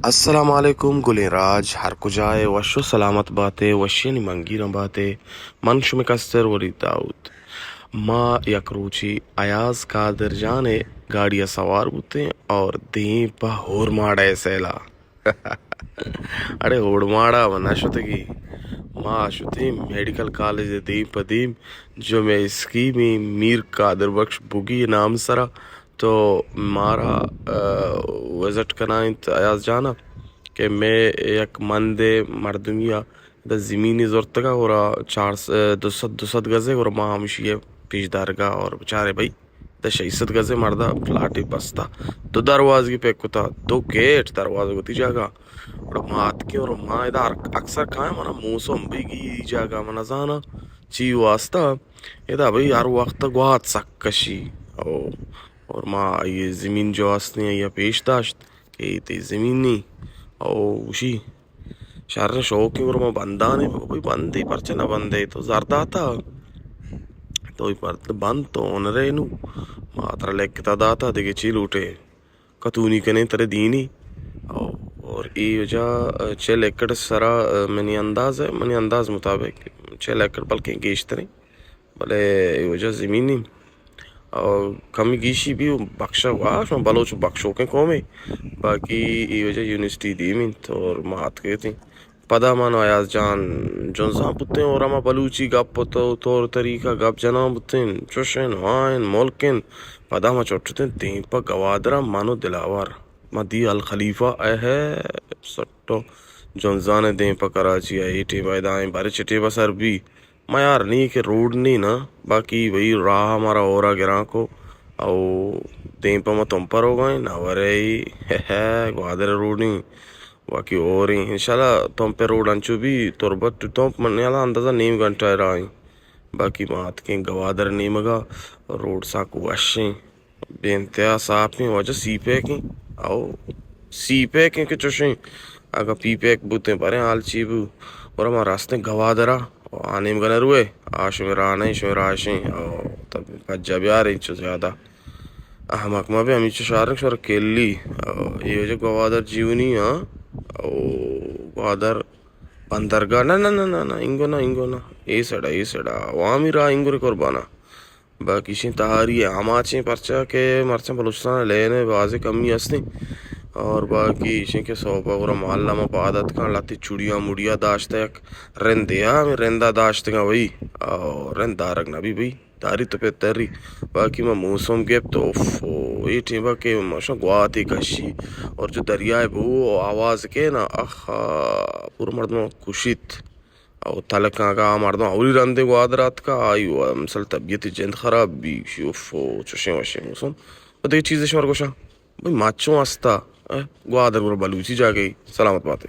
السلام علیکم گلیں راج، ہر کجا ئے وش و سلامت بات ئے، وشیانی منگیراں بات ئے۔ من شمے کستر ولید داؤد۔ ما یک روچے ایاز قادر جان ءِ گاڑی ءَ سوار بوتیں اور دیم پہ ہورماڑہ ءِ سیل ءَ۔ اڑے ہورماڑہ ما نہ شتگیں، ما شتیں میڈیکل کالج ءِ دیم پہ دیم، جو مئے اسکیمیں میر قادر بخش بگی ءِ نام سرا تو مارا، آ، وزٹ کنائینت ایاز جان ءَ کہ مئے یک مندے مردمی ءَ ادا زمینی زرتگ ءَ، گڑا چار س-، دو سد، دو سد گز ءَ، گڑا ما ہمشی ءِ پیش دارگ ءَ اور بچارے بھئی، ادا شش سد گز ءَ مرد ءَ پلاٹے بستہ، دو دروازگی پیک کتہ، دو گیٹ، دروازگ وتی جاگہ۔ گڑا ما اتکیں اور ما ادا ہر، اکثر کائیں، منا موسم بگی جاگہ من نزاناں چی واسطہ، ادا بھئی ہر وقت گوات سک کشی۔ او، اور ما آئی زمین جو ہستیں آئی پیش داشت کہ اے تئی زمین نی۔ او گوشی، شر شوقیں، گڑا ما بندانے، بھئی بندے، پرچہ نہ بندے؟ تو زر داتا، تو اے پر بند تو اونرے نو، ما ترا لکھتا داتا، دگہ چی لوٹے؟ کتونی کنیں ترے دینی۔ او، اور اے وجہ چل ایکڑ سرا، منی انداز ہے، منی انداز مطابق چل ایکڑ بلکیں گیشتریں، بلے اے وجہ زمینی۔ او کمی گیشی بھی بخشا ہوا، شما بلوچ بخشوکیں قومے، باقی اے وجہ یونیورسٹی دیم انت اور ما اتکیتیں۔ پدا من و ایاز جان جنزان بوتیں اور ہما بلوچی گپ و تو-، طور طریقہ گپ جنان بوتیں، چوشیں، ہائیں، ملکیں۔ پدا ما چٹتیں دیم پہ گوادرا، من و دلاور، مدی الخلیفہ، اے ہے، سٹو جنزان دیم پہ کراچی ءَ، اے ٹیبا ادا ایں، بارے چہ ٹیبا سر بی۔ ما یار نی کہ روڈ نی نا، باقی بھئی راہ مارا اورا گران کو، او دیم پہ ما تمپ ءَ روگا ایں، نہ ورے، گوادر روڈ نی، باقی اور ایں۔ انشاءاللہ تمپ ءِ روڈ انچو بی، تربت ٹو تمپ من یالا اندازہ نیم گھنٹہ ءِ راہ ایں۔ باقی ما اتکیں گوادر نیمگا، روڈ سک وشیں۔ بے انتہا ساپیں، واجہ سی پیکیں، او سی پیکیں کہ چوشیں، اگاں پی پیک بوتیں، باریں حال چی بو؟ گڑا ما راستیں گوادرا، آ نیمگا نہ روئے، آ شمے راہ نہ، شمے راہ شیں، او تب پجا بیاریں چو زیادہ احمق ما بے، ہمیچو شارک شور کلی، او اے وجہ گوادر جیونی، ہاں، او گوادر بندرگاہ، نہ، نہ، نہ، نہ، نہ، انگو نہ، انگو نہ، اے سڑا، اے سڑا، عوامی راہ انگو رے قربانا۔ باقی شیں تہاری ءِ آماچیں، پرچا کہ مرچاں بلوچستان ءِ لین ءَ بازیں کمی ہستیں۔ اور باقی ایشیں کہ سوب ءَ گڑا محلہ ما پاد اتکاں، لہتے چڑیاں مڑیاں داشتہ، یک رندے ءَ ہمے رندا داشتگاں بھئی، او رند دارگ نہ بی بھئی، داری تو پہ تری۔ باقی ما موسم گپت، اوف، او اے ٹیم ءَ کہ ماشاء گواتے کشی اور جو دریائے بو آواز کے نا، اخا، پورا مردم کشیت۔ او تلکاں کہ آ مردم اولی رندے گوادر ءَ اتکا، آئی و مثل طبیعت جند خراب بی، شی اوف، او چشیں وشیں موسم۔ و دگہ چیزے شمار گوشاں، بھئی مچوں ہستا، اے، گوادر گڑا بلوچی جاگہی۔ سلامت باتے۔